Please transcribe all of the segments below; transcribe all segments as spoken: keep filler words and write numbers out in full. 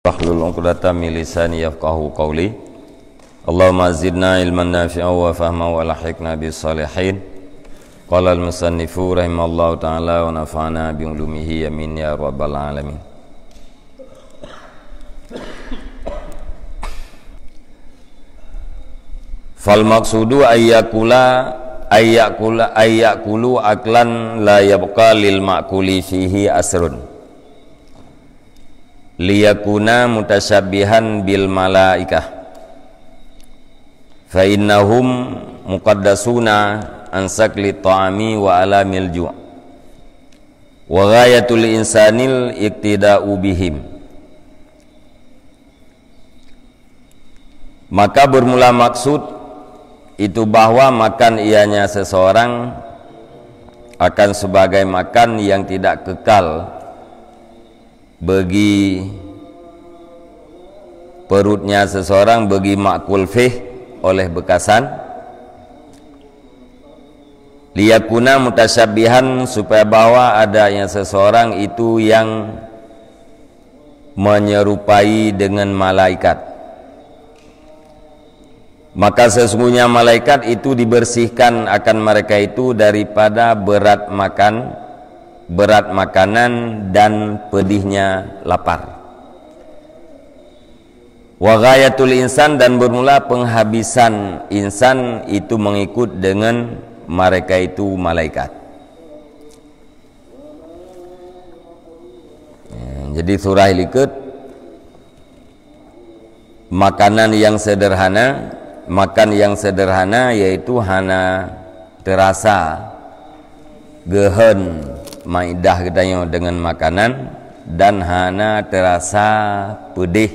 Wahlul 'uqdatam min lisani yafqahu qawli. Allahumma zidna ilman nafi'a wa fahma wa alhiqna bis salihin. Qala al-musannifu rahimallahu ta'ala wa nafa'na bi ulumihi, amin ya rabbal alamin. Fal maqsudu ayyakula, ayyakula, ayyakulu aklan la yabqa lil ma'kuli fihi asrun. Liyakuna mutasyabbihan bil malaikah. Fa innahum muqaddasuna an sakli ta'ami wa alamil ju'. Wa ghayatul insanil iqtida'u bihim. Maka bermula maksud itu bahwa makan ianya seseorang akan sebagai makan yang tidak kekal bagi perutnya seseorang, bagi makul fih oleh bekasan, liyakuna mutasyabbihan, supaya bahwa adanya seseorang itu yang menyerupai dengan malaikat. Maka sesungguhnya malaikat itu dibersihkan akan mereka itu daripada berat makan, berat makanan, dan pedihnya lapar. Wa ghayatul insan, dan bermula penghabisan insan itu mengikut dengan mereka itu malaikat. Ya, jadi surah likot, makanan yang sederhana, makan yang sederhana yaitu hana terasa geuhon maidah geutanyoe dengan makanan dan hana terasa pedih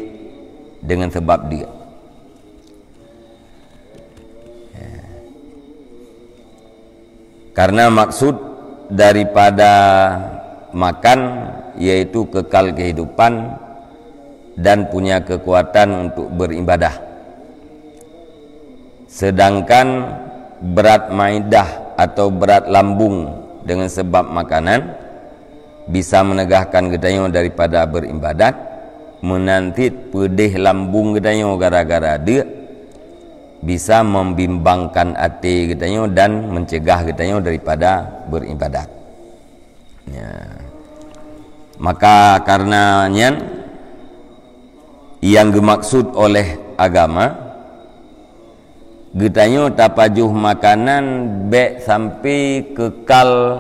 dengan sebab deuk. Karena maksud daripada makan yaitu kekal kehidupan dan punya kekuatan untuk beribadah. Sedangkan berat maidah atau berat lambung dengan sebab makanan bisa menegahkan geutanyoe daripada beribadat, meunan cit peudeh lambung geutanyoe gara-gara deuk, bisa membimbangkan até geutanyoe dan mencegah geutanyoe daripada beribadat. Ya. Maka karena nyan, yang geumaksud oleh agama, geutanyoe tapajoh makanan bék sampai kekal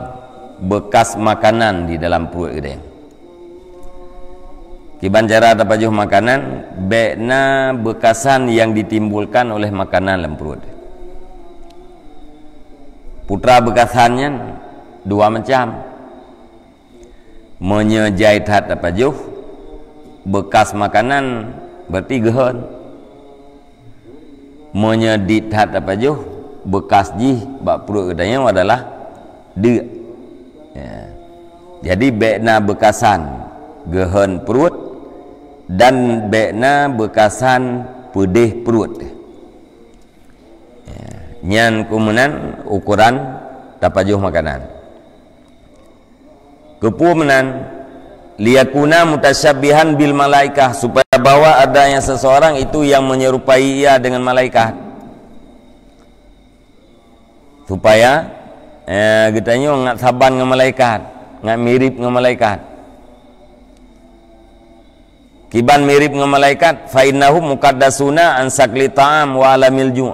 bekas makanan di dalam pruet geutanyoe. Kiban cara tapajoh makanan, bék na beukasan nyang ditimbulkan oleh makanan lam pruet. Putra beukasan nyan dua macam. Meunyoe jai that tapajoh, beukas makanan berarti geuhon. Meunyoe dit that tapajoh, beukas jih bak pruet geutanyoe adalah deuk. Ya. Jadi, bék na beukasan geuhon pruet dan bék na beukasan peudeh pruet. Ya. Nyan keuh meunan ukoran tapajoh makanan. Keupeue meunan? Liyakuna mutasyabbihan bil malaikah, supaya bahwa adanya seseorang itu yang menyerupai ia dengan malaikat. Supaya, eh, geutanyoe ngat saban ngon malaikat, ngat mirip ngon malaikat. Kiban mirip ngon malaikat, fa innahum muqaddasuna an sakli ta'am wa alamil ju'.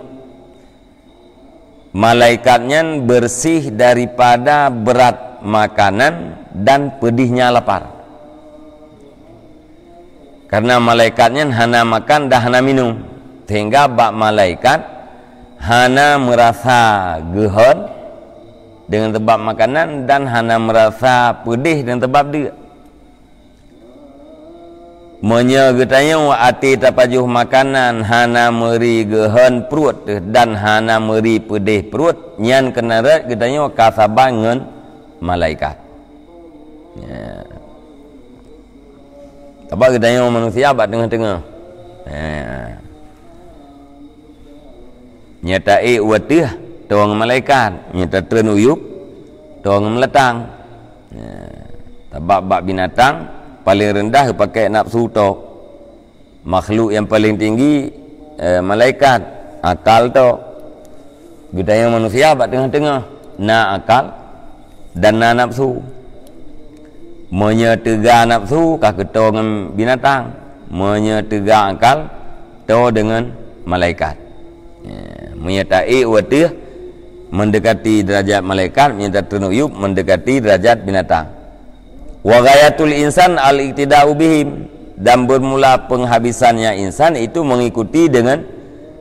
Malaikat nyan bersih daripada berat makanan dan pedihnya lapar. Karena malaikat nyan hana makan dan hana minum, sehingga bak malaikat hana merasa geuhon dengan sebab makanan dan hana merasa pedih dengan sebab deuk. Meunyoe geutanyoe até tapajoh makanan hana meuri geuhon pruet dan hana meuri peudeh pruet, nyan keunan rot geutanyoe ka saban ngon malaikat. Ya. Sabab geutanyoe manusia bak teungoh-teungoh. Ya. Nyoe taék u ateueh, toe ngon malaikat. Nyoe tatreun u yup, toe ngon meulatang. Ya. Sabab bak binatang, paléng reundah geupaké nafsu toe. Makhluk nyang paleng tinggi, eh, malaikat, akal tok. Geutanyoe manusia bak teungoh-teungoh, na akal dan na nafsu. Meunyoe teuga nafsu, ka keutoe ngon binatang. Meunyoe teuga akal, toe deungon malaikat. Ya, meunyoe taék u ateueh, meundekati deurajat malaikat, meunyoe tateuneuk yup, meundekati deurajat binatang. Wa ghayatul insan al-iqtida'u bihim, dan bermula penghabisannya insan itu mengikuti dengan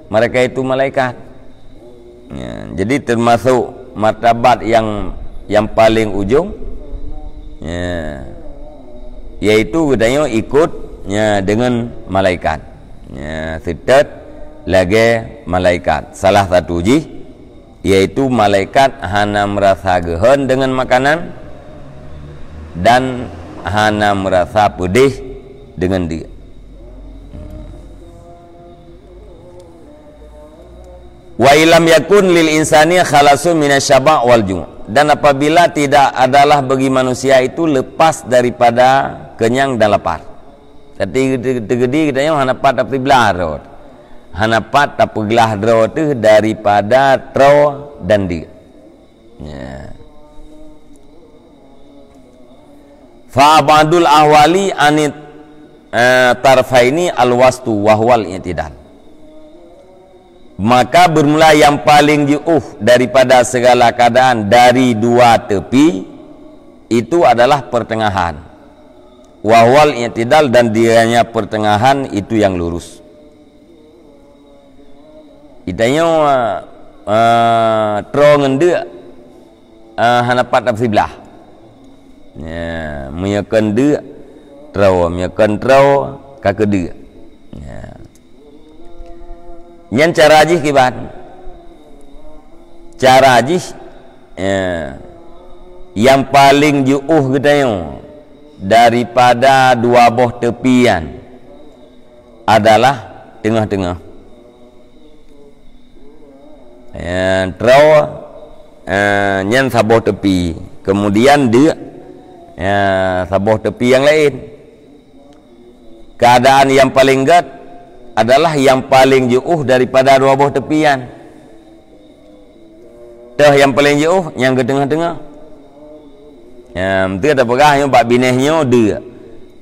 mereka itu malaikat. Ya, jadi termasuk martabat yang, yang paling ujung, ya, yaitu geutanyoe ikut, ya, dengan malaikat. Ya, seutôt lagée malaikat. Salah satu jih, yaitu malaikat hana meurasa geuhon deungon makanan dan hana meurasa peudeh deungon deuk. Wa illam yakun lil insani khalasun minasy syaba' wal ju'. Dan apabila tidak adalah bagi manusia itu lepas daripada kenyang dan lapar. Tapi teugeudi geutanyoe hana pat tapeuglah droe. Hana pat tapeuglah droe teuh daripada troe dan deuk. Ya. Fa ba'dul ahwali anit, eh, tarfaini al-wastu wa huwal i'tidal. Maka bermula yang paling jiôh daripada segala keadaan dari dua tepi, itu adalah pertengahan. Wa huwal i'tidal, dan dianya pertengahan itu yang lurus. Geutanyoe, eh, troe ngon deuk, eh, hana pat tapeusiblah. Ya, meunyoe kon deuk, troe, meunyoe kon troe, ka keu deuk. Ya. Nyan cara jih kiban. Cara jih, ya, nyang paleng jiôh geutanyoe daripada dua boh tepi nyan adalah teungoh-teungoh. Ya, troe, eh, nyan saboh tepi. Kemudian deuk, ya, saboh tepi nyang laén. Keadaan nyang paleng gét adalah nyang paleng jiôh daripada dua boh tepi nyan. Toh nyang paleng jiôh, nyang keu teungoh-teungoh. Ya, beutôi tapeugah nyoe bak binéh nyoe deuk,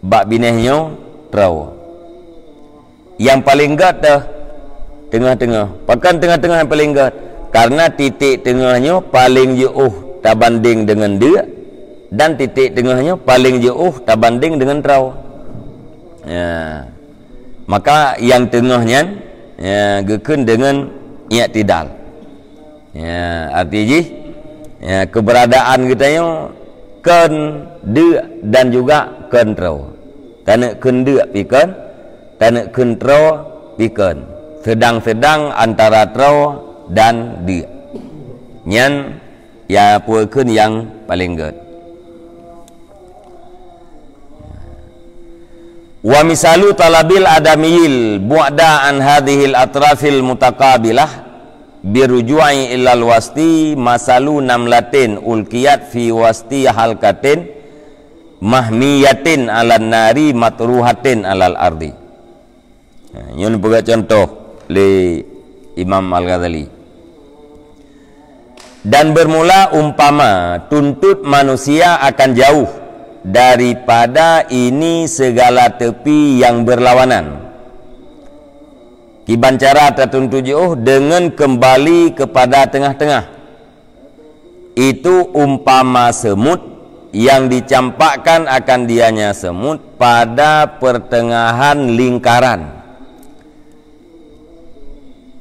bak binéh nyoe troe. Nyang paleng gét toh teungoh-teungoh. Pakon teungoh-teungoh nyang paleng gét? Karena titik teungoh nyoe paleng jiôh tabandeng deungon deuk, dan titik teungoh nyoe paleng jiôh tabandeng deungon troe. Ya. Maka nyang teungoh nyan, ya, geukheun deungon i'tidal. Ya, arti jih, ya, keberadaan geutanyoe kon deuk dan juga kon troe. Taneuk kheun deuk pih kon, taneuk kheun troe pih kon. Sedang-sedang antara troe dan deuk. Nyan nyang peue kheun nyang paleng gét. Wa misalu talabil adamiyil bu'da an hadhil atrafil mutaqabilah biruju'i ilal wasti masalu namlatin ulqiyat fi wasti halkatin mahmiyatin alan nari matruhatin alal ardi. Ha, nyoe peugah contoh lé Imam Al-Ghazali. Dan bermula umpama tuntot manusia akan jauh daripada ini segala tepi yang berlawanan. Kiban cara tatuntot jiôh deungon kembali kepada tengah-tengah. Itu umpama semut yang dicampakkan akan dianya semut pada pertengahan lingkaran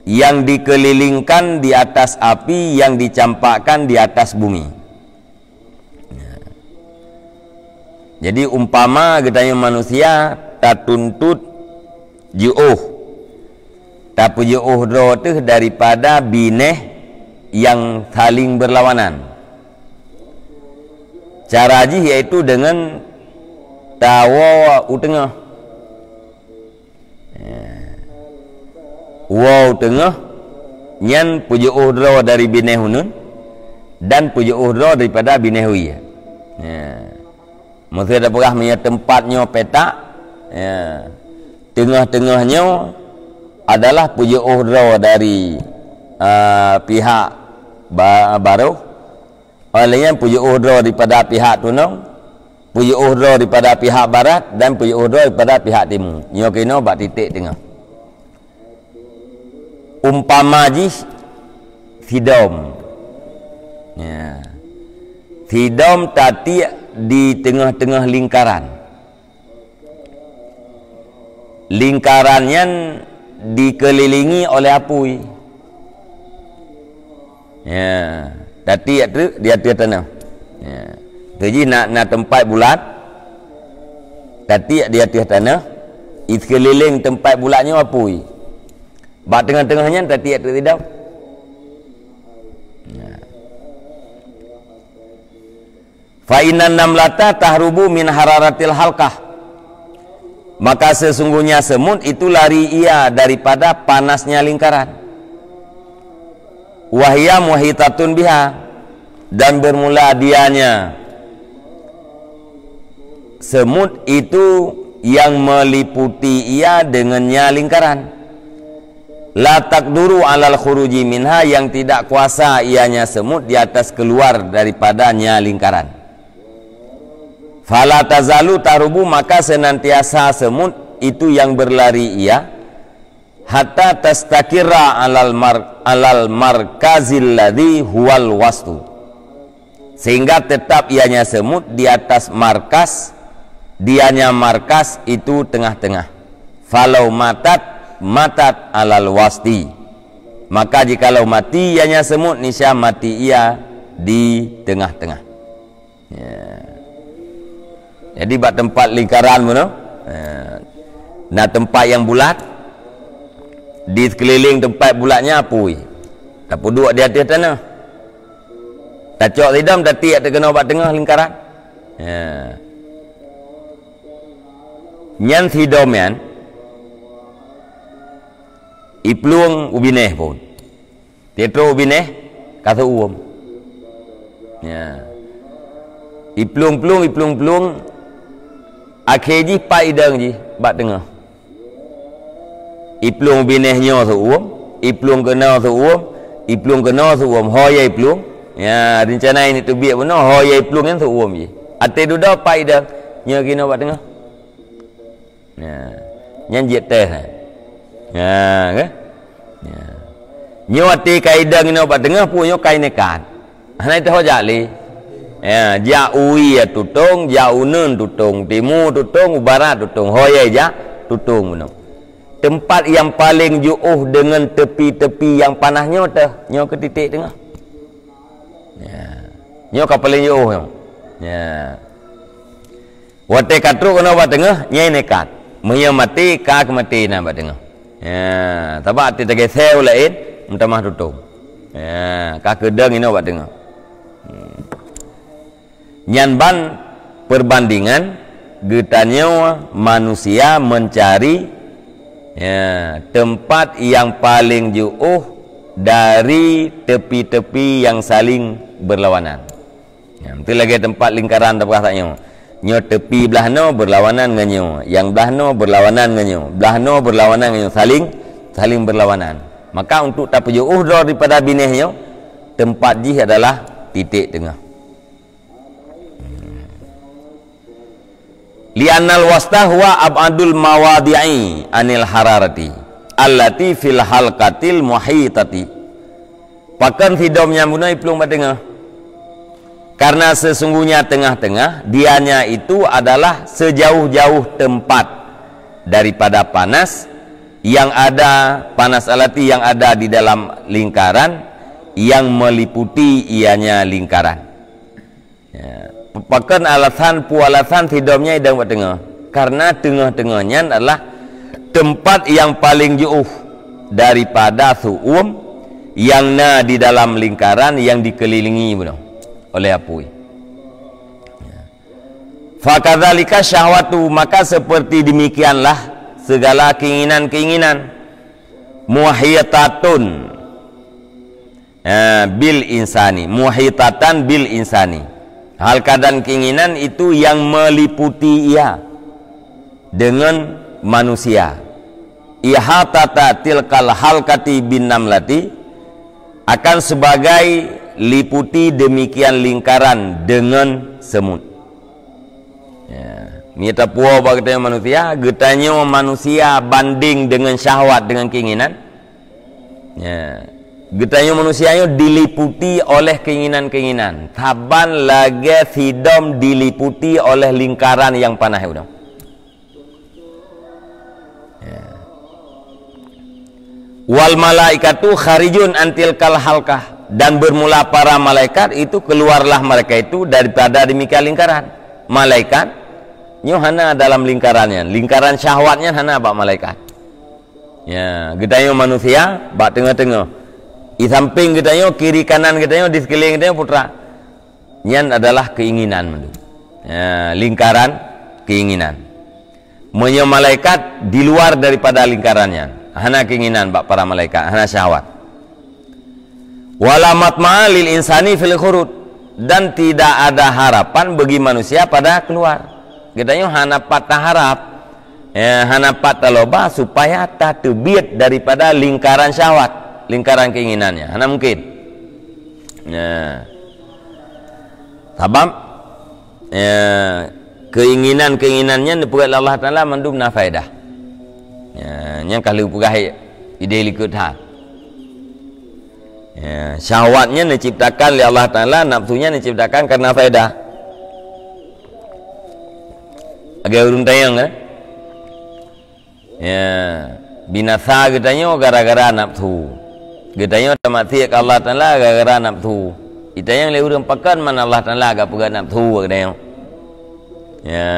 yang dikelilingkan di atas api yang dicampakkan di atas bumi. Jadi, umpama geutanyoe manusia tatuntot jiôh, tapeujiôh droe teuh daripada binéh nyang saling berlawanan. Cara jih yaitu deungon tawoe u teungoh. Ya. Woe u teungoh nyan peujiôh droe dari binéh uneuen dan peujiôh droe daripada binéh wie. Ya. Meusé tapeugah meunyoe teumpat nyoe petak, ya. Teungoh-teungoh nyoe adalah peujeuôh droe dari, ah, pihak ba-, baroh, óh lheueh nyan peujeuôh droe daripada pihak tunong, peujeuôh droe daripada pihak barat, dan peujeuôh droe daripada pihak timu. Nyoe keunoe bak titék teungoh. Umpama jih sidom. Ya. Sidom tatiek di teungoh-teungoh lingkaran. Lingkaran nyan dikeulilingi oleh apui. Ya, tatiek teuk di ateueh tanoh. Ya. Tu jih na, na teumpat bulat, tatiek di ateueh tanoh, di sikeulileng teumpat bulat nyoe apui. Bak teungoh-teungoh nyan tatiek teuk sidom. Ya. Fa innan namlata tahrubu min hararatil halqah. Maka sesungguhnya semut itu lari ia daripada panasnya lingkaran. Wa hiya muhitatun biha, dan bermula dianya semut itu yang meliputi ia dengannya lingkaran. La taqduru alal khuruji minha, yang tidak kuasa ianya semut di atas keluar daripadanya lingkaran. Fala tazalu tahrubu, maka senantiasa semut itu yang berlari ia, hatta tastaqirra alal mar-, alal markazil ladzi huwal wastu. Sehingga tetap ianya semut di atas markas, dianya markas itu tengah-tengah. Falau matat, matat alal wasti. Maka jikalau mati ianya semut, niscaya mati ia di tengah-tengah. Ya. Jadi bak teumpat lingkaran bunoe, ya, na teumpat nyang bulat, di sikeulileng teumpat bulat nyan apui. Tapeuduek di ateueh tanoh. Tacok sidom, tatiek teuk keunoe bak teungoh lingkaran. Ya. Nyan sidom nyan, iplueng u binéh phon. Tiep trok u binéh ka seuuem. Ya. Iplueng-plueng, iplueng-plueng, akhé jih pat idong jih bak teungoh. Iplueng u binéh nyoe seuuem, iplueng keunoe seuuem, iplueng keunoe seuuem, ho ya iplueng. Ya, reuncana ini teubiet bunoe, ho ya iplueng nyan seuuem jih. Até dudoe pat idong, nyoe keunoe bak teungoh. Ya. Nyan jeuet teh. Ya, kan? Ya. Nyoe até ka idong inoe bak teungoh pun nyoe ka inekat. Hana iteuho jak lé. Ya, jak u wie tutong, jak u neuen tutong, timu tutong, u barat tutong, ho ya jak tutong bunoe. Teumpat nyang paleng jiôh deungon tepi-tepi nyang panas nyoe teuh, nyoe keu titék teungoh. Ya. Nyoe ka paleng jiôh nyoe. Ya. Watée ka trok keunoe bak teungoh, nyan inekat. Meunyoe maté, ka keumaté na bak teungoh. Ya, sabab até tagéséh u laén, meutamah tutong. Ya, ka keudong inoe bak teungoh. Hmm. Nyan ban perbandingan geutanyoe manusia mencari, ya, teumpat nyang paleng jiôh dari tepi-tepi nyang saling berlawanan. Ya, beutôi lagée teumpat lingkaran tapeugah tanyoe. Nyoe tepi blaih noe berlawanan ngon nyoe, nyang blaih noe berlawanan ngon nyoe, blaih noe berlawanan ngon nyoe, saling, saling berlawanan. Maka untuk tapeujiôh droe daripada binéh nyoe, teumpat jih adalah titék teungoh. Li'annal wasta huwa ab'adul mawadi'i anil hararati allati fil halqatil muhitati. Pakon sidom nyang bunoe iplueng bak teungoh? Karena sesungguhnya tengah-tengah, dianya itu adalah sejauh-jauh tempat daripada panas yang ada, panas allati yang ada di dalam lingkaran yang meliputi ianya lingkaran. Ya. Pakon alasan, peue alasan sidom nyan idong bak teungoh? Karena teungoh-teungoh nyan adalah teumpat nyang paleng jiôh daripada seuuem nyang na di dalam lingkaran nyang dikeulilingi bunoe oleh apui. Ya. Fakadzalika syahwatu, maka seperti demikianlah segala keinginan-keinginan, muhitatun, eh, bil insani, muhitatan bil insani. Hal keadaan keinginan itu yang meliputi ia dengan manusia. Ihatata tilkal halkati bin namlati, akan sebagai liputi demikian lingkaran dengan semut. Ya, mita puo bak geutanyoe manusia, geutanyoe manusia banding dengan syahwat, dengan keinginan. Ya. Geutanyoe manusia nyoe diliputi oleh keinginan-keinginan, saban lagée sidom diliputi oleh lingkaran nyang panas udoe. Ya. Wal malaikatu kharijun antil kal halkah, dan bermula para malaikat itu, keluarlah mereka itu daripada demikian lingkaran. Malaikat nyoe hana dalam lingkaran nyan, lingkaran syahwat nyan hana bak malaikat. Ya, geutanyoe manusia bak teungoh-teungoh. Di samping geutanyoe, kiri kanan geutanyoe, di sekeliling geutanyoe putra. Nyan adalah keinginan mandum. Ya, lingkaran keinginan. Meunyoe malaikat di luar daripada lingkaran nyan, hana keinginan bak para malaikat, hana syahwat. Wala matma'a lil insani fil khurud, dan tidak ada harapan bagi manusia pada keluar. Geutanyoe hana pat taharap, eh, hana pat taloba supaya tateubiet daripada lingkaran syahwat, lingkaran keinginannya. Hana mungkin. Nah, sabab, eh, keinginan-keinginan nyan dipeugah lé Allah Taala mandum na faedah. Ya, nyan ka lheueh peugah idéh likot that. Ya, syahwat nyan diciptakan lé Allah Taala, nafsu nyan diciptakan karena faedah. Lagée ureuëng tanyong kan? Ya, binasa geutanyoe gara-gara nafsu. Geutanyoe tamaksiat keu Allah Taala gara-gara nafsu. Itanyong lé ureuëng pakon man Allah Taala geupeugah nafsu geutanyoe. Ya.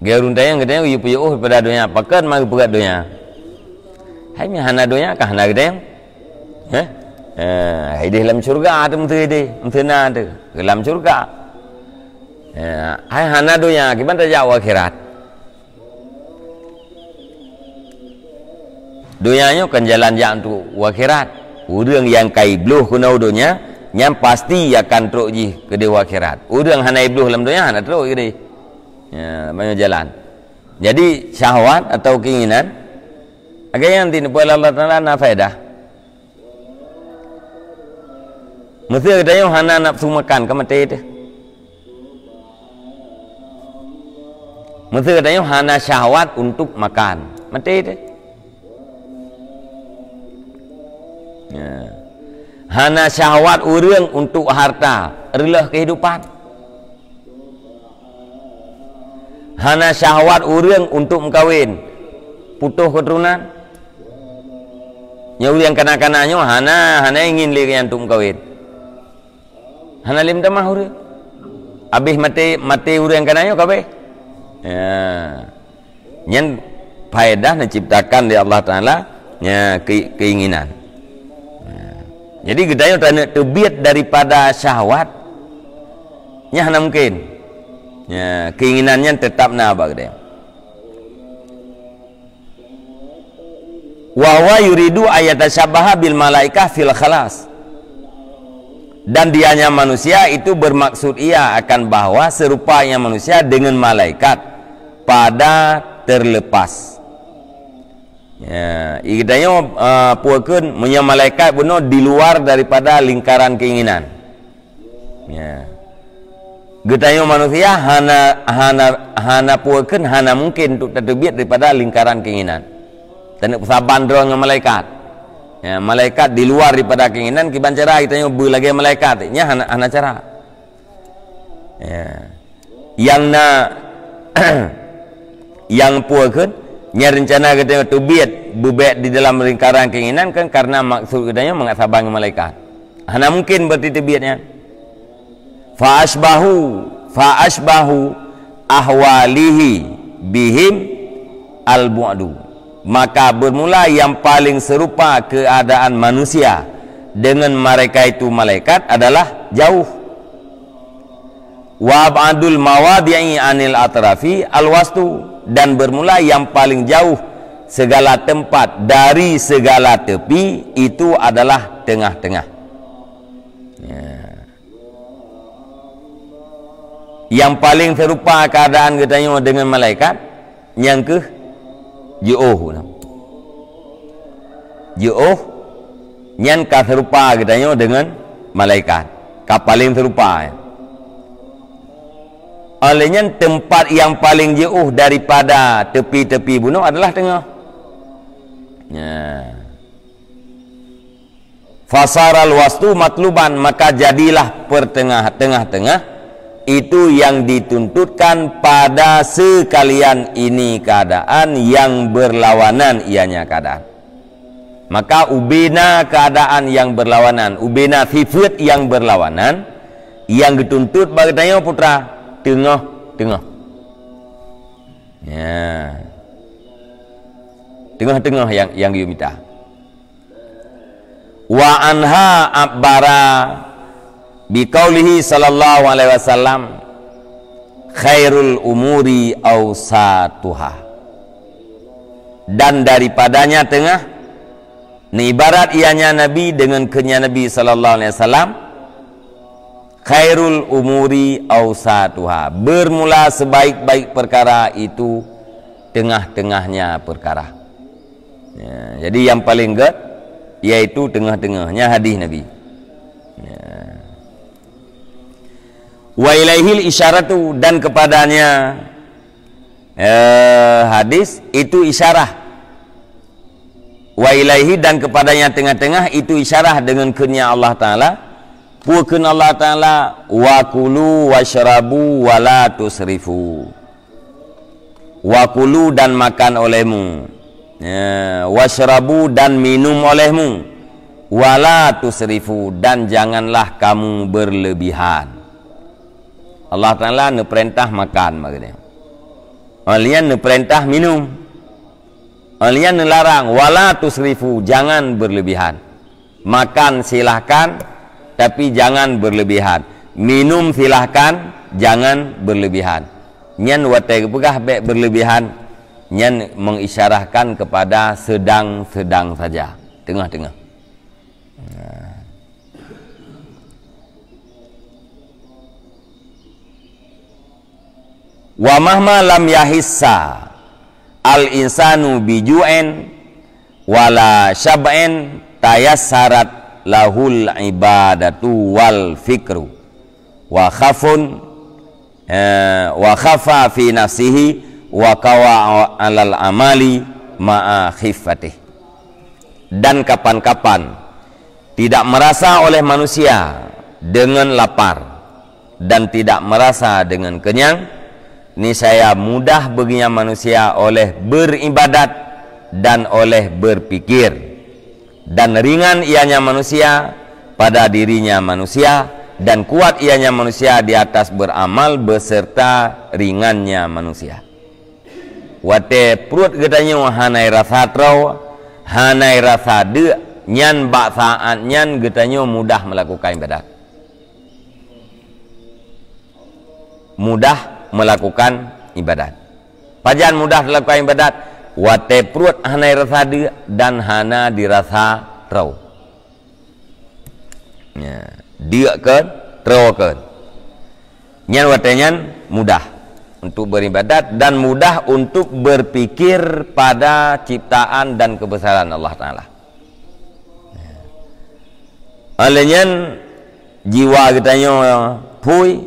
Geutanyoe tanyong, geutanyoe geuyue peuyoh daripada donya, pakon man geupeugah donya. Hai nyan hana donya kah hana geutanyoe? Heh? Eh, idéh lam syurga teuh meuteue idéh, meuteue na teuh. Lam syurga. Eh, hai hana donya, kiban tajak u akhirat? Donya nyoe kon jalan jak untuk u akhirat. Ureuëng nyang ka ibloh keunoe donya, nyan pasti akan trok jih keudeh u akhirat. Ureuëng hana ibloh lam donya, hana trok keudeh. Ya, banyak jalan. Jadi, syahwat atau keinginan, agak yang nanti Allah Taala na faedah. Meusé geutanyoe hana nafsu makan, ka maté teuh. Meusé geutanyoe hana syahwat untuk makan, maté teuh. Ya. Hana syahwat ureuëng untuk harta, reuloh kehidupan. Hana syahwat ureuëng untuk meukawen, putôh keuturonan. Nyoe ureuëng kanak-kanak nyoe hana, hana ingin lé nyan untuk meukawen. Hana lé meutamah ureuëng. Habéh maté, maté ureuëng kanak nyoe ka habéh. Ya. Nyan faedah neuciptakan lé Allah Taala, ya, ke-, keinginan. Ya. Jadi geutanyoe taneuk teubiet daripada syahwat, nyan hana mungkin. Ya, keinginan nyan tetap na bak geutanyoe. Wa huwa yuridu ayatasyabaha bil malaikah fil khalas. Dan dianya manusia itu bermaksud ia akan bahwa serupanya manusia dengan malaikat pada terlepas. Ya, geutanyoe, eh, peue kheun meunyoe malaikat bunoe di luar daripada lingkaran keinginan. Ya. Geutanyoe manusia hana, hana, hana peue kheun, hana mungkin untuk tateubiet daripada lingkaran keinginan. Taneuk peusaban droe ngon malaikat. Ya, malaikat di luar daripada keinginan, kiban cara geutanyoe beu lagée malaikat, nyan hana, hana cara. Ya. Nyang na, nyang peue kheun, nyan reuncana geutanyoe teubiet beubek di dalam lingkaran keinginan kan karena maksud geutanyoe mangat saban ngon malaikat. Hana mungkin berarti teubiet nyan. Fa asbahu, fa asbahu ahwalihi bihim al-bu'du. Maka bermula yang paling serupa keadaan manusia dengan mereka itu malaikat adalah jauh. Wa ab'adul mawadi'i anil atrafi al-wastu, dan bermula yang paling jauh segala tempat dari segala tepi itu adalah tengah-tengah. Ya. Yang paling serupa keadaan geutanyoe dengan malaikat, Nyang keuh jiôh. Jiôh nyan ka seurupa geutanyoe deungon malaikat. Ka paleng seurupa, ya. Oleh nyan, teumpat nyang paleng jiôh daripada tepi-tepi bunoe adalah teungoh. Nya. Fasaral wastu matluban, maka jadilah pertengah, tengah-tengah itu yang dituntutkan pada sekalian ini keadaan yang berlawanan ianya keadaan. Maka ubena keadaan yang berlawanan, ubena sifat yang berlawanan, yang geutuntut bak geutanyoe putra, teungoh-teungoh. Ya. Teungoh-teungoh yang, yang geuyue mita. Wa anha abbara biqaulihi sallallahu alaihi wasallam, "Khairul umuri ausatuha." Dan daripadanya teungoh, neuibarat ianya Nabi deungon kheunnya Nabi sallallahu alaihi wasallam, "Khairul umuri ausatuha." Bermula sebaik-baik perkara itu tengah-tengahnya perkara. Ya, jadi yang paling gét yaitu tengah-tengahnya hadis Nabi. Ya. Wa ilaihil isyaratu, dan kepadanya, eh, hadis itu isyarah. Wa ilaihi, dan kepadanya tengah-tengah itu isyarah deungon kheunnya Allah Taala. Peue kheun Allah Taala, "Wa kulu wasyrabu wa la tusrifu." Wa kulu, dan makan olehmu. Ya, wasyrabu, dan minum olehmu. Wa la tusrifu, dan janganlah kamu berlebihan. Allah Taala neupeurintah makan, maknanya. Alheuh nyan neupeurintah minum. Alheuh nyan neularang, "Wa la tusrifu, jangan berlebihan." Makan silahkan, tapi jangan berlebihan. Minum silahkan, jangan berlebihan. Nyan watée geupeugah bék berlebihan, nyan mengisyarahkan kepada sedang-sedang saja, tengah-tengah. Nah. Wa mahma lam yahissa al insanu biju'in wala syab'in tayassarat lahul ibadatu wal fikru wa khafun, eh, wa khafa fi nafsihi wa qawa alal amali ma'a khiffatih. Dan kapan-kapan tidak merasa oleh manusia dengan lapar dan tidak merasa dengan kenyang, niscaya mudah baginya manusia oleh beribadat dan oleh berpikir, dan ringan ianya manusia pada dirinya manusia, dan kuat ianya manusia di atas beramal beserta ringannya manusia. Watée pruet geutanyoe hana rasa troe, hana rasa deuk, nyan bak saát nyan geutanyoe mudah melakukan ibadat. Mudah melakukan ibadat. Pajan mudah melakukan ibadat? Watée pruet hana rasa deuk dan hana dirasa troe. Ya, deuk kon, troe kon. Nyan watée nyan mudah untuk beribadat dan mudah untuk berpikir pada ciptaan dan kebesaran Allah Taala. Alheuh nyan jiwa geutanyoe phui,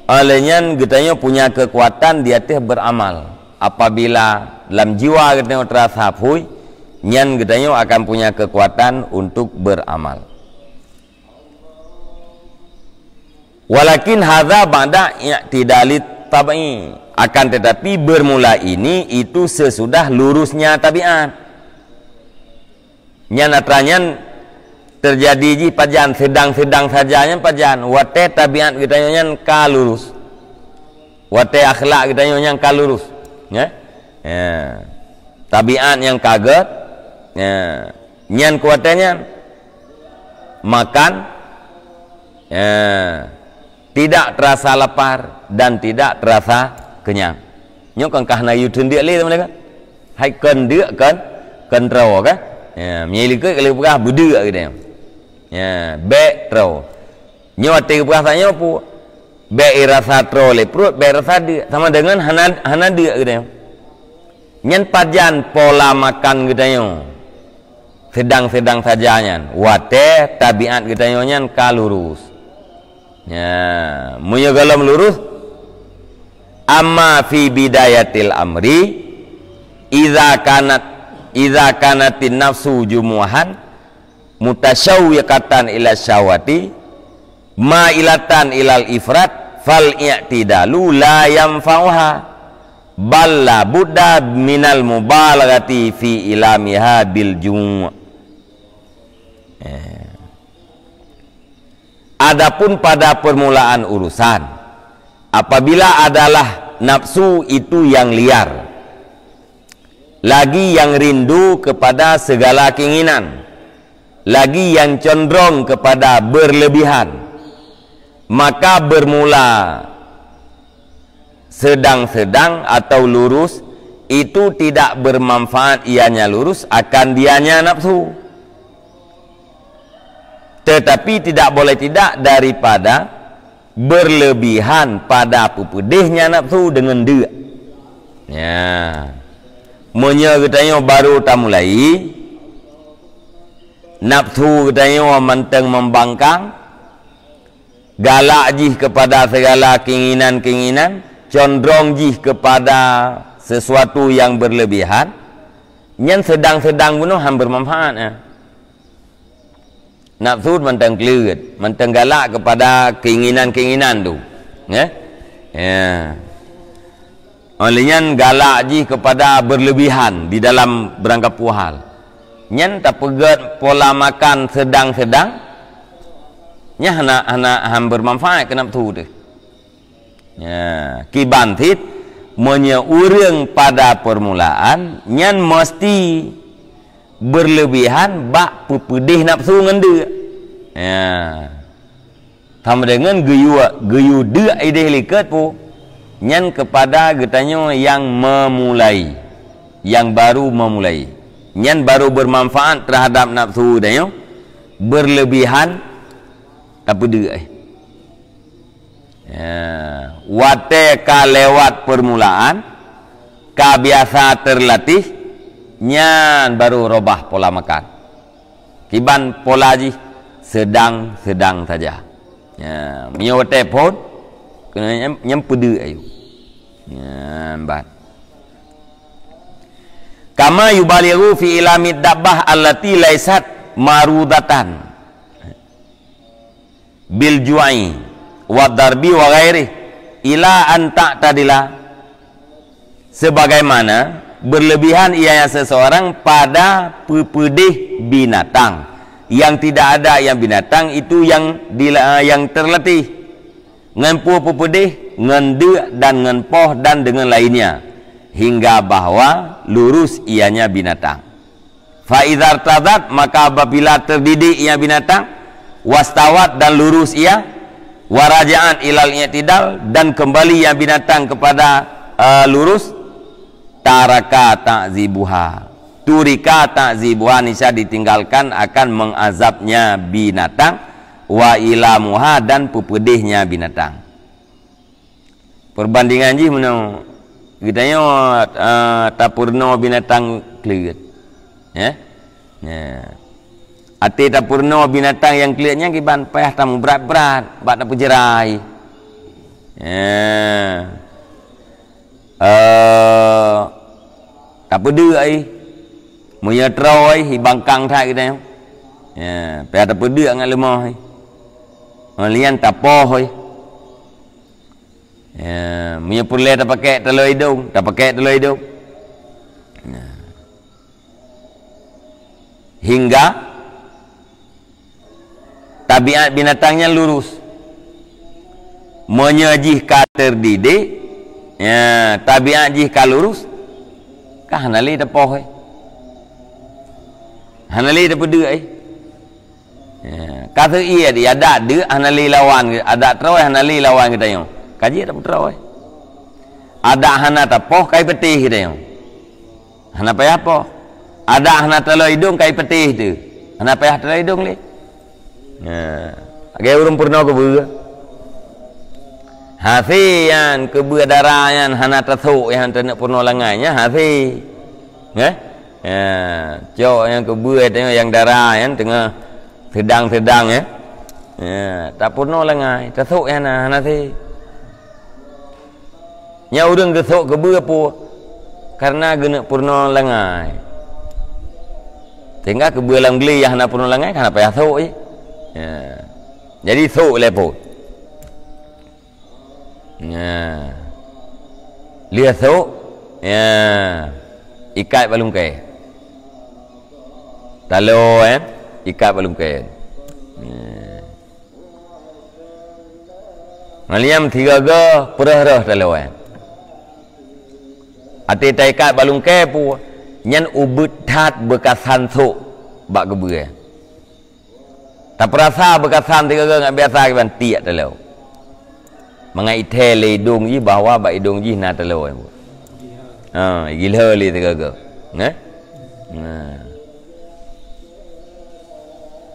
alheuh nyan geutanyoe punya kekuatan di ateueh beramal. Apabila lam jiwa geutanyoe terasa phui, nyan geutanyoe akan punya kekuatan untuk beramal. Walakin hadza ba'da i'tidalit tab'i. Akan tetapi bermula ini itu sesudah lurusnya tabiat. Nyan atra nyan teujadi jih pajan, sedang-sedang saja nyan pajan, watée tabiat geutanyoe nyan ka lurus. Watée akhlak geutanyoe nyan ka lurus. Ya. Ya. Tabiat nyang ka gét, ya. Nyan kuwatée nyan makan, ya, tidak terasa lapar dan tidak terasa kenyang. Nyoe kan ka hana yue teundeuk lé, teuma kan? Hai kon deuk kon, kon troe kan? Ya, meunyoe likot ka lheueh peugah beudeuk gitu. Ya, bék troe. Nyoe watée geupeugah saat nyoe peue? Bék irasa troe lé pruet, bék irasa deuk. Sama dengan hana, hana deuk gitu. Nyan pajan pola makan geutanyoe. Sedang-sedang saja nyan. Watée tabiat geutanyoe nyan ka lurus. Ya, meunyoe gohlom lurus, amma fi bidayatil amri, idza kanat, idza kanatin nafsu jumuhan, mutasyawwiqatan ila syahwati, mailatan ilal ifrat, fal i'tidalu la yanfa'uha, bal la budda minal mubalaghati fi ilamiha bil ju'. Eh. Adapun pada permulaan urusan, apabila adalah nafsu itu yang liar, lagi yang rindu kepada segala keinginan, lagi yang condrong kepada berlebihan, maka bermula sedang-sedang atau lurus itu tidak bermanfaat ianya lurus akan dianya nafsu. Tetapi tidak boleh tidak daripada berlebihan pada peupeudehnya nafsu dengan deuk. Ya. Meunyoe geutanyoe baru tamulai, nafsu geutanyoe mantong membangkang, galak jih kepada segala keinginan-keinginan, condrong jih kepada sesuatu yang berlebihan, nyan sedang-sedang bunoe han bermanfaat, eh. Nafsu mantong kleuet, mantong galak kepada keinginan-keinginan tu. Ya? Ya. Oleh nyan galak jih kepada berlebihan di dalam beurangkapeue hal. Nyan tapeugét pola makan sedang-sedang, nyan hana, hana, han bermanfaat keu nafsu teuh. Ya, kiban cit, meunyoe ureuëng pada permulaan, nyan mesti berlebihan bak peupeudeh nafsu ngon deuk. Ya. Sama dengan geuyue, geuyue deuk ideh likot pu. Nyan kepada geutanyoe yang memulai, yang baru memulai. Nyan baru bermanfaat terhadap nafsu geutanyoe, berlebihan tapeudeuk, eh. Ya, watée ka lewat permulaan, ka biasa terlatih, nyan baru robah pola makan. Kiban pola jih sedang-sedang saja. Ya, meunyoe watée phon, keuneuk nyem-, nyempeudeuk ayue. Nyan ban. Kama yubalighu fi ilamid dabbah allati laisat marudatan bil ju'i wa darbi wa ghairi ila an ta'tadila, sebagaimana berlebihan ianya seseorang pada peupeudeh binatang yang tidak ada yang binatang itu yang dila-, yang terlatih ngon peue peupeudeh, ngon deuk dan ngon poh dan dengan lainnya, hingga bahwa lurus ianya binatang. Fa idzartadat, maka apabila terdidik ia binatang, wastawat, dan lurus ia, waraja'at ilal i'tidal, dan kembali ia binatang kepada, eh, lurus, taraka ta'zibuha. Turika ta'zibuha, niscaya ditinggalkan akan mengazabnya binatang, wa ilamuha, dan peupeudehnya binatang. Perbandingan jih meunoe, geutanyoe, eh, tapeurunoe binatang kleuet. Ya? Ya. Até tapeurunoe binatang nyang kleuet nyan kiban payah tameubrat-brat bak tapeujrai. Ya. Eh, tapeudeuk ai. Meunyoe troe ai, bangkang that geutanyoe. Ya, payah tapeudeuk ngon leumoh ai. Ngon lian tapoh ai. Ya, meunyoe peureulée tapakée taloe idong, tapakée taloe idong. Nah. Hingga tabiat binatang nyan lurus. Meunyoe jih ka teudidik, ya, tabiat jih ka lurus, ka hana lé tapoh, eh. Hana lé tapeudeuk, eh. Ya, ka seuiet, ya, adat deuk hana lé lawan, adat troe hana lé lawan geutanyoe. Ka jeuet tapeutroe. Adat hana tapoh kai peutéh geutanyoe. Hana payah poh. Adat hana taloe idong kai peutéh teuh. Hana payah taloe idong lé. Ya, lagée ureuëng peurunoe keubeue. Hasé nyan keubeue dara nyan hana tasok, nyan taneuk peurunoe langai, nyan hasé. Nggeh? Ya, cok nyang keubeue tanyoe nyang dara nyan teungoh seudang-seudang, ya. Ya, tapeurunoe langai, tasok nyan hana, hana hasé. Nyan ureuëng geusok keubeue peue? Kareuna geuneuk peurunoe langai. Sehingga keubeue lam glé nyang hana peurunoe langai, ka hana payah sok jih. Ya. Jadi sok lé phon. Ya. Lheueh sok, ya. Ikat bak lungkée. Taloe, eh, ikat bak lungkée. Ya. Ngon lheueh nyan sigoe-goe peureuh-reuh taloe. Até taikat bak lungkée peue, nyan ubit that beukasan sok bak keubeue. Tapeurasa beukasan sigoe-goe ngat biasa kiban tiek taloe. Mangat ithée lé idong jih bahwa bak idong jih na taloe. Ha, igilhö lé sigoe-goe. Nggeh? Nah.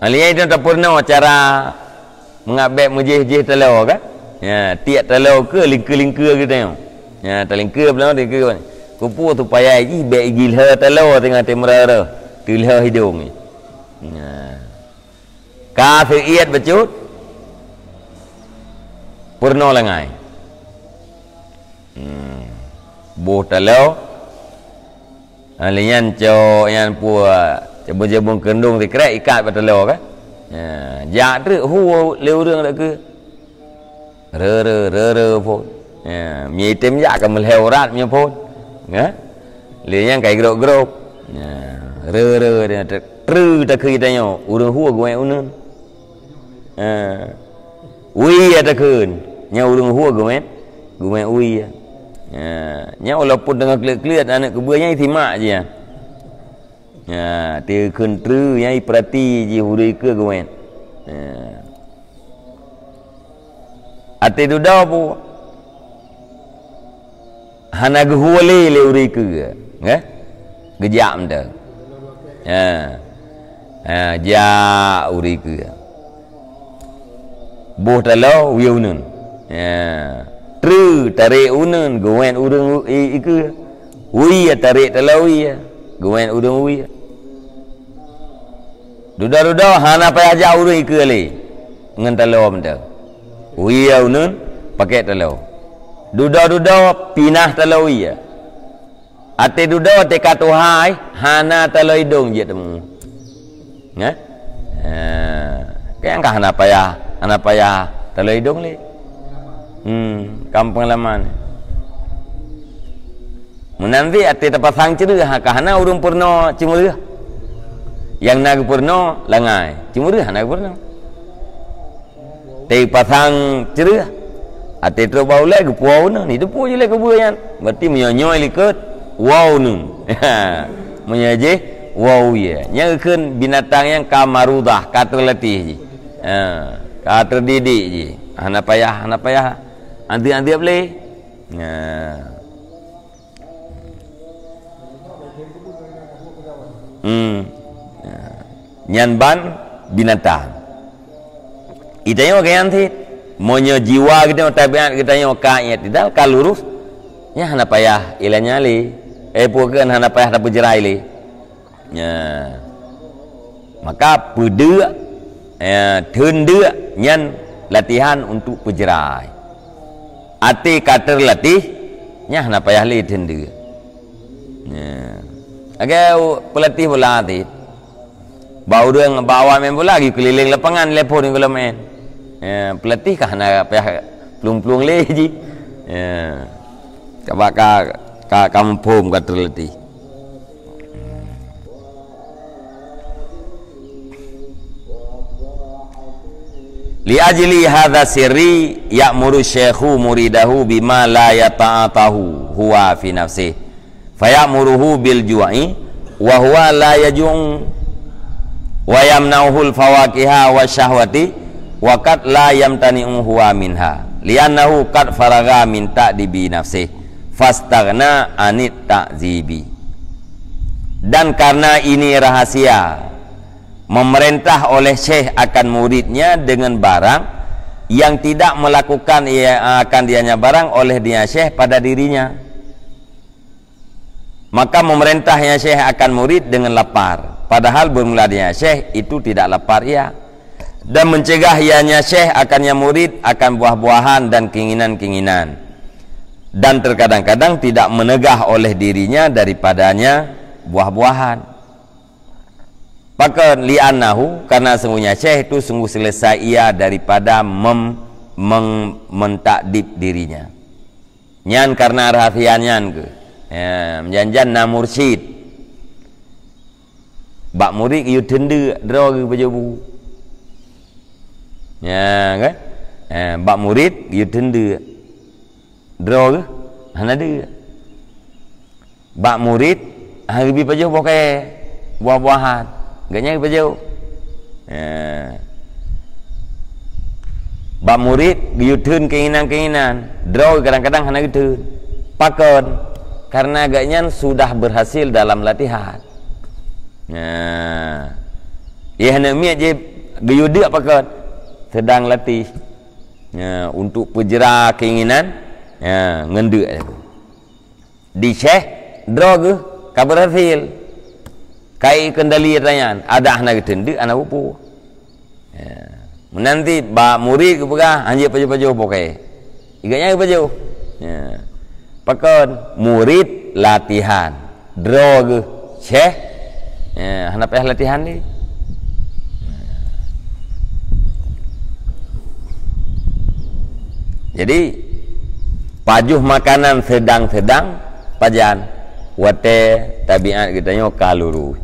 Ahli nyan itu tapeurunoe cara mangat bék meujéh-jéh taloe kan? Ya, tiek taloe keu lingkeu-lingkeu geutanyoe. Ya, talingkeu beulangöng, talingkeu. Keupeue supaya jih bék igilhö taloe teungoh teumeureuh-reuh. Teulhö idong jih. Ya. Ka seuiet bacut, peurunoe langai. Hmm. Boh taloe, ha, lé nyan cok nyan peue, jabung-jabung keundong sikrek ikat bak taloe kan. Ha, jak treuk hu lé ureuëng dak keu. Rere, rere phon. Ya, mi item jak ka meulhée urat mi phon. Ya. Lé nyan ka igrok-grok. Ya, rere dia tre takheun tanyoe, ureuëng hu geuwét uneun. Ha. Wie takheun, nyan ureuëng hu geuwét, geuwét wie. Ha. Nyan walaupun teungoh kleuet-kleuet aneuk keubeue nyan isimak jih. Ya, takheun treuk nyan ipeurati jih ureuëng keue geuwét. Ya. Até dudoe peue? Hana geuhue lé lé ureuëng keue, nggeh? Geujak mantong. Ha. Ha, jak ureuëng keue. Boh taloe wie uneun. Ha. Treuk tarek uneun geuwét ureuëng u-, i-, i keue. Wie tarek taloe wie geuwét ureuëng wie. Dudoe-dudoe hana payah jak ureuëng i keue lé ngon taloe mantong. Wie uneun pakèk taloe. Dudoe-dudoe pinah taloe wie. Até dudoe teuka tuha, hana taloe idong jeuet teuma. Nggeh? Ha. Kayang ka hana payah, hana payah taloe idong lé. Hmm, ka peungalaman. Meunan cit até tapasang ceureuh, ka hana ureuëng peurunoe ceumeureuh. Nyang na geupeurunoe langai, ceumeureuh hana geupeurunoe. Tapasang ceureuh, até trok bak ulée geupuwoe uneun, ni teupeue jih lé keubeue nyan. Berarti meunyoe nyoe likot, woe uneun. Meunyoe jih, woe wie. Nyan geukheun binatang nyang ka marudah, ka teulatih jih. Ha, ka teudidik jih. Hana payah, hana payah adeueb-adeueb lé. Ha. Hmm. Nyan ban binatang. Geutanyoe geuyan cit. Meunyoe jiwa geutanyoe, tabiat geutanyoe ka i'tidal, ka lurus, nyan hana payah ilanya lé. Eh, peue kheun hana payah tapeujrai lé. Nya. Maka peudeuk, ya, theun deuk nyan latihan untuk peujrai. Até ka teulatih, nyan hana payah lé theun deuk. Nya. Lagée u-, peulatih bola até. Bak ureuëng, bak awak main bola, geukeulileng lapangan, lé phon geulo main. Ya, peulatih ka hana payah plueng-plueng lé jih. Ya. Ka bak ka, ka, ka muphom ka teulatih. Li ajli hadza sirri ya'muru syaikhu muridahu bima la yata'atahu huwa fi nafsihi. Faya'muruhu bil ju'i wa huwa la yaj'u wa yamna'uhul fawakiha wa syahwati wa qad la yamtani'u huwa minha. Li'annahu qad faragha min ta'dibi nafsihi. Fastaghna anit ta'zibi. Dan karena ini rahasia, memerintah oleh syekh akan muridnya dengan barang Yang tidak melakukan ia akan dianya barang oleh dia syekh pada dirinya. Maka memerintah ia syekh akan murid dengan lapar, padahal bermula dia syekh itu tidak lapar ia. Dan mencegah ianya syekh akan ia murid akan buah-buahan dan keinginan-keinginan. Dan terkadang-kadang tidak menegah oleh dirinya daripadanya buah-buahan. Pakon? Li'annahu, karena sungguhnya syekh itu sungguh selesai ia daripada mem-, meng-, mentakdib dirinya. Nyan karena rahsia nyan keuh. Ya, meujan-jan na mursyid. Bak murid geuyue teundeuk droe geuh pajoh bu. Ya, kan? Eh, bak murid geuyue teundeuk droe geuh hana deuk. Bak murid hana geubi pajoh boh kayèe, buah-buahan. Gobnyan geupajoh. Eh. Bak murid geuyue theun keinginan-keinginan, droe kadang-kadang hana geutheun. Pakon? Karena gobnyan sudah berhasil dalam latihan. Nah, ia hana miet jih geuyue deuk pakon? Sedang latih. Ya, untuk peujra keinginan, ya, ngon deuk. Di syekh, droe geuh ka berhasil. Kai kendali ata nyan, adak hana geuteundeuk, hana peue-peue. Ya. Meunan cit bak murid geupeugah, "Hanjeuet pajoh-pajoh boh kayèe." Gobnyan geupajoh. Ya. Pakon? Murid latihan. Droe geuh syekh, ya, hana payah latihan lé. Jadi, pajoh makanan sedang-sedang, pajan? Watèe tabiat geutanyoe ka lurus.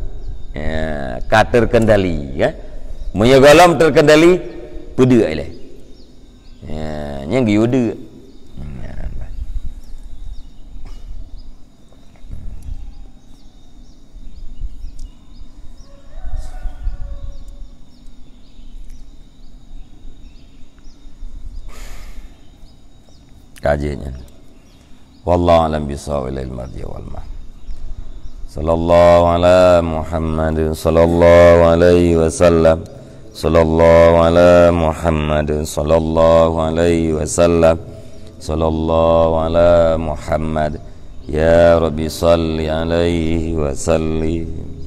Ya, ka terkendali, kan? Meunyoe gohlom terkendali, peudeuk ilèe. Ya, nyan geuyue deuk. Ka jeuet nyan. Wallahu a'lam bishawab, ilaihil marji' wal ma'ab. Sallallahu ala Muhammad, sallallahu alaihi wasallam. Sallallahu ala Muhammad, sallallahu alaihi wasallam. Sallallahu ala Muhammad. Ya Rabbi, salli alaihi wa sallim.